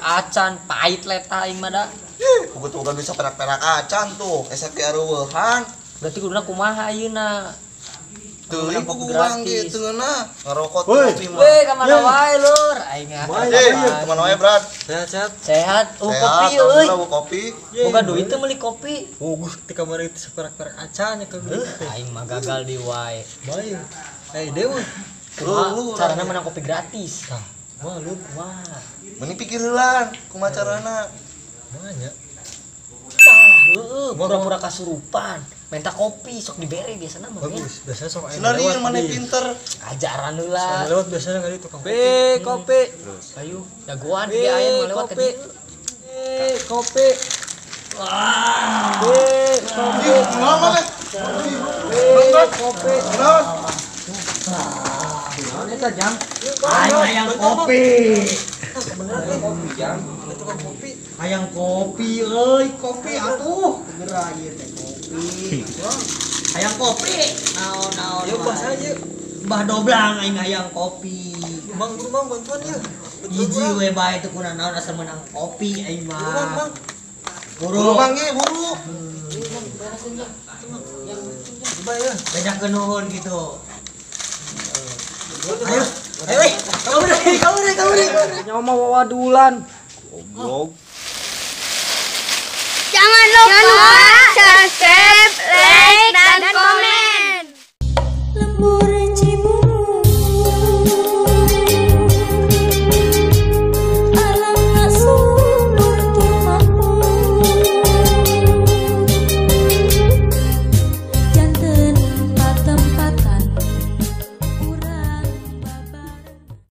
acan, pahit leta aing mah da. Ih, puguh-puguh bisa perak-perak acan tuh, esek ge areuweuhan. Berarti kuduna kumaha ayeuna? Teuing puguh urang ge teu ngeunah. Ngarokok teh kopi mah. Weh, ka mana wae lur? Aing mah. Eh, kemana wae, Brad? Sehat-sehat. Sehat. Oh, kopi Sehat, euy. alhamdulillah, kopi. Boga duit teu meuli kopi. Oh, di kamar itu seperak-perak acan ya ke duit teh. Aing mah gagal di wae. Bae. Eh, dewa. Kumaha carana menang kopi gratis? Tah, mah lu Kumaha? Mending pikir heulan kumaha carana. Kumaha nya? Tah, heueuh, pura-pura kasurupan. Minta kopi sok dibere biasana mah. Bagus, biasanya sok aya Senarian lewat mana di. pinter. Ajaran heula. Sok lewat biasanya nggak di tukang kopi. Kopi. Ayo, jagoan ge aya mah lewat ka dieu. Kopi. Wah. Ih, kumaha maneh? Kopi. Kunaon? Naon eta jam? Aing hayang kopi. Kebeneran kopi jam. Itu tukang kopi. Hayang kopi euy, kopi atuh. Geura ieu teh kopi. Hayang kopi. Naon-naon. Ya bahasa aja. Mbah Doblang aing hayang kopi. Bang, buru bang bantuan ya. Hiji we bae teu kuna naon asal menang kopi aing Buru bang, mah. bang. Buru Buru. bang ge, buru. Coba ya. Bejakeun nuhun gitu. Ayo, ayo, weh. Kabur deh, kabur deh, kabur deh. Nyawa mah wawadulan. Goblok. Jangan lupa subscribe, like,